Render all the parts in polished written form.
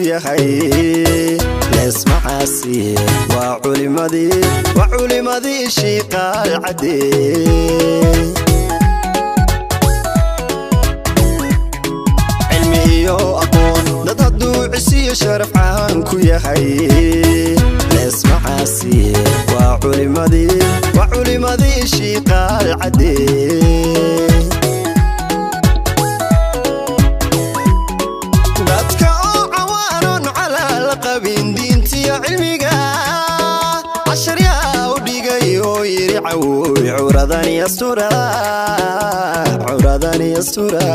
Yahay leesmacaasi waa culimadii, waa culimadii Shiiqaal Cadde. Cilmi iyo aqoon dad hadduu cisiyo sharaf caan ku yahay, leesmacaasi waa culimadii, waa culimadii Shiiqaal Cadde. Dadka oo cawaanon calaal qabin diintiyo cilmiga casharyaa u dhigay oo yidhi cawoy curadan yastura, curadan yastura.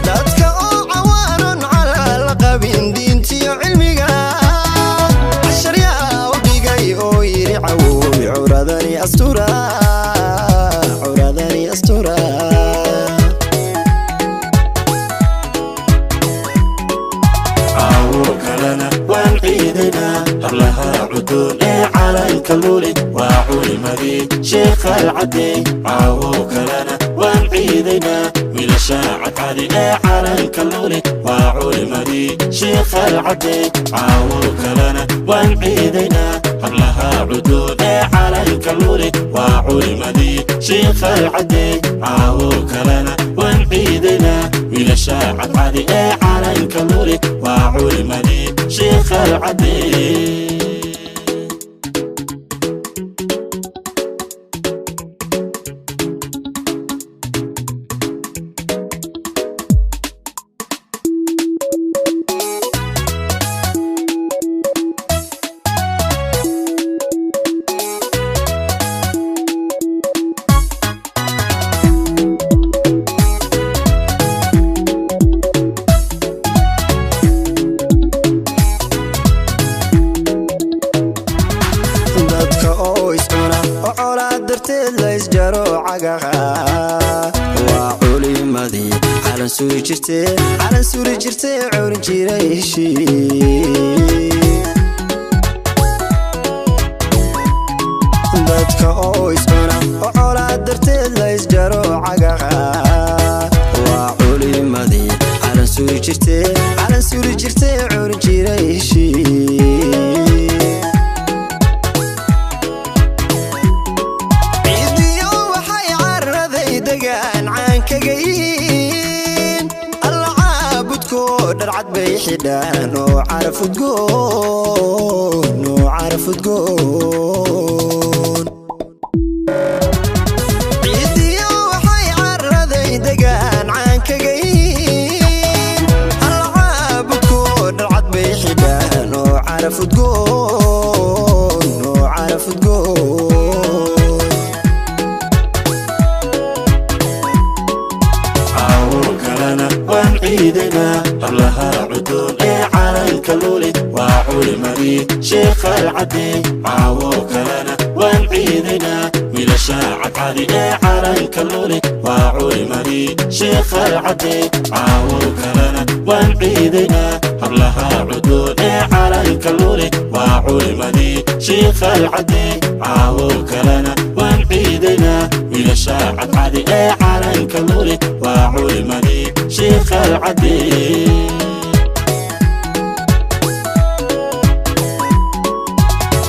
Dadka oo cawaanon calaal qabin diintiyo cilmiga casharyaa u dhigay oo yidhi cawoy curadani astura, curadani astura. Caawo kalena waan ciidaynaa, hablaha cudoon ee calanka luli waa culimadii Sheekhal Cadde. Caawo kalena waan ciidaynaa, wiilasha cadcadi ee calanka luli waa culimadii Sheekhal Cadde. Caawo kalena waan ciidaynaa, hablaha cudoon ee calanka luli waa culimadii Sheekhal Cadde. Caawo kalena waan ciidaynaa, wiilasha cadcadi ee calanka luli waa culimadii Sheekhal Cadde. Dadka oo iscuna oo colaad darteed laysjaro cagaha waa culimadii calan suri jirtee, calan suri jirtee, curin jiray heshii. Dadka oo iscuna oo colaad darteed laysjaro cagaha waa culimadii calan suri jirtee, calan suri jirtee, curin jiray heshii. Ciidiyo waxay caraday degaan caankaga yihiin alla caabudkoo dharcad bay xidhaan oo caraf udgoon, oo caraf udgoon. Ciidiyo waxay caraday degaan caankaga yihiin alla caabudkoo dharcad bay xidhaan oo caraf udgoon, oo caraf udgoon. Caawo kalena waan ciidaynaa, hablaha cudoon ee calanka luli waa culimadii Sheekhal Cadde. Caawo kalena waan ciidaynaa, wiilasha cadcadi ee calanka luli waa culimadii Sheekhal Cadde. Caawo kalena waan ciidaynaa, hablaha cudoon ee calanka luli waa culimadii Sheekhal Cadde. Caawo kalena waan ciidaynaa, wiilasha cadcadi ee calanka luli waa culimadii Sheekhal Cadde.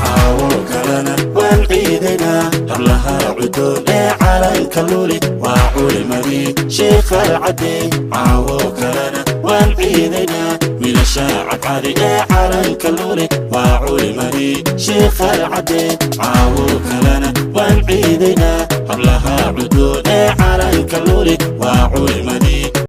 Caawo kalena waan ciidaynaa, hablaha cudoon ee calanka luli waa culimadii Sheekhal Cadde. Caawo kalena waan ciidaynaa, wiilasha cadcadi ee calanka luli waa culimadii Sheekhal Cadde. Caawo kalena waan ciidaynaa, hablaha cudoon ee calanka luli waa culimadii.